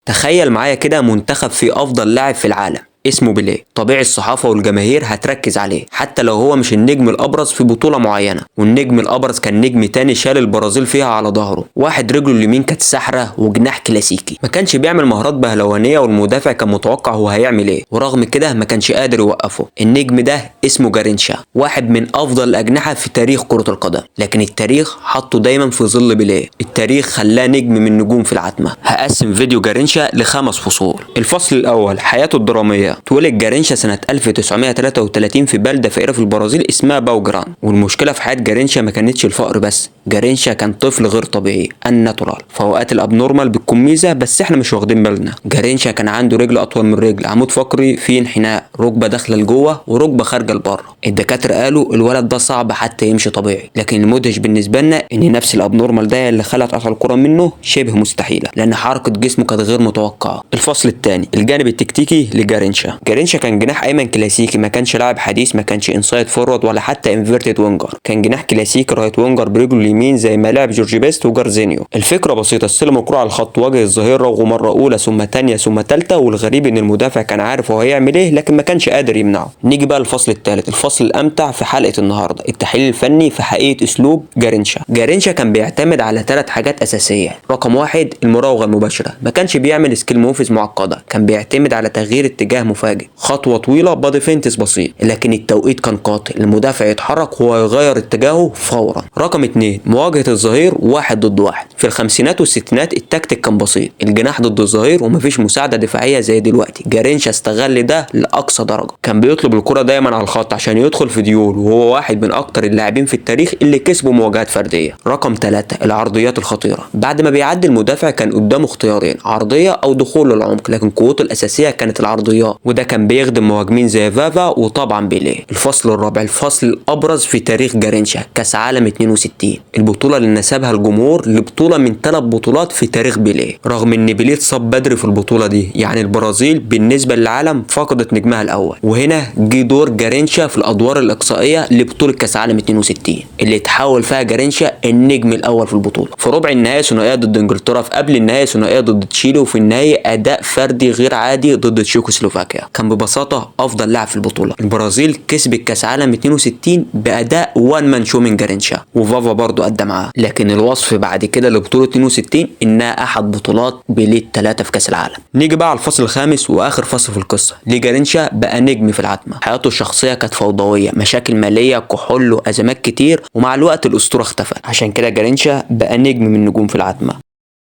تخيل معايا كده منتخب فيه افضل لاعب في العالم اسمه بيليه. طبيعي الصحافة والجماهير هتركز عليه حتى لو هو مش النجم الأبرز في بطولة معينة. والنجم الأبرز كان نجم تاني شال البرازيل فيها على ظهره، واحد رجله اليمين كانت سحرة وجناح كلاسيكي، ما كانش بيعمل مهارات بهلوانية والمدافع كان متوقع هو هيعمل ايه، ورغم كده ما كانش قادر يوقفه. النجم ده اسمه جارينشا، واحد من أفضل الأجنحة في تاريخ كرة القدم، لكن التاريخ حطه دايما في ظل بيليه. التاريخ خلاه نجم من نجوم في العتمة. هقسم فيديو جارينشا لخمس فصول. الفصل الأول حياته الدرامية. اتولد جارينشا سنة 1933 في بلدة فقيرة في البرازيل اسمها باوجران. والمشكلة في حياة جارينشا ما كانتش الفقر بس، جارينشا كان طفل غير طبيعي unnatural. فوقات ال abnormal بتكون ميزة بس احنا مش واخدين بالنا. جارينشا كان عنده رجل اطول من رجل، عمود فقري فيه انحناء، ركبة داخلة لجوه وركبة خارجة لبره. الدكاترة قالوا الولد ده صعب حتى يمشي طبيعي، لكن المدهش بالنسبة لنا ان نفس ال abnormal ده اللي خلت قطع الكرة منه شبه مستحيلة لان حركة جسمه كانت غير متوقعة. الفصل الثاني الجانب التكتيكي لجارينشا. جارينشا كان جناح ايمن كلاسيكي، ما كانش لاعب حديث، ما كانش inside forward ولا حتى inverted winger، كان جناح كلاسيكي right winger برجله اليمين زي ما لعب جورج بيست وجارزينيو. الفكرة بسيطة، استلم الكره على الخط، واجه الظهير، راوغه مرة اولى ثم ثانية ثم ثالثة، والغريب ان المدافع كان عارف هو هيعمل ايه لكن ما كانش قادر يمنعه. نيجي بقى للفصل الثالث، الفصل الامتع في حلقة النهارده، التحليل الفني في حقيقة اسلوب جارينشا. جارينشا كان بيعتمد على 3 حاجات اساسية. رقم 1 المراوغه المباشرة، ما كانش بيعمل skill moves معقدة، كان بيعتمد على تغيير اتجاه مفاجئ، خطوة طويلة body feints بسيط، لكن التوقيت كان قاتل، المدافع يتحرك وهو يغير اتجاهه فورا. رقم 2 مواجهة الظهير 1 ضد 1. في الخمسينات والستينات التكتيك كان بسيط، الجناح ضد الظهير ومفيش مساعدة دفاعية زي دلوقتي. جارينشا استغل ده لاقصى درجه، كان بيطلب الكره دايما على الخط عشان يدخل في duel، وهو واحد من اكتر اللاعبين في التاريخ اللي كسبوا مواجهات فردية. رقم 3 العرضيات الخطيرة. بعد ما بيعدي المدافع كان قدامه اختيارين، عرضية او دخول للعمق، لكن قوته الاساسية كانت العرضيات، وده كان بيخدم مهاجمين زي فافا وطبعا بيليه. الفصل الرابع، الفصل الابرز في تاريخ جارينشا، كاس عالم 62، البطولة اللي نسبها الجمهور لبطولة من 3 بطولات في تاريخ بيليه، رغم ان بيليه اتصاب بدري في البطولة دي، يعني البرازيل بالنسبة للعالم فقدت نجمها الاول. وهنا جه دور جارينشا في الادوار الاقصائية لبطولة كاس عالم 62 اللي تحول فيها جارينشا النجم الاول في البطولة. في ربع النهائي ثنائية ضد انجلترا، في قبل النهائي ثنائية ضد تشيلي، وفي النهائي اداء فردي غير عادي ضد تشيكوسلوفاكيا. كان ببساطة افضل لاعب في البطولة. البرازيل كسبت كاس عالم 62 باداء one man show من جارينشا، وفافا برضو قدم معاه. لكن الوصف بعد كده لبطولة 62 انها احد بطولات بيليه الثلاثة في كاس العالم. نيجي بقى على الفصل الخامس واخر فصل في القصة، ليه جارينشا بقى نجم في العتمة. حياته الشخصية كانت فوضوية، مشاكل ماليه، كحول وازمات كتير، ومع الوقت الاسطورة اختفت. عشان كده جارينشا بقى نجم من نجوم في العتمة.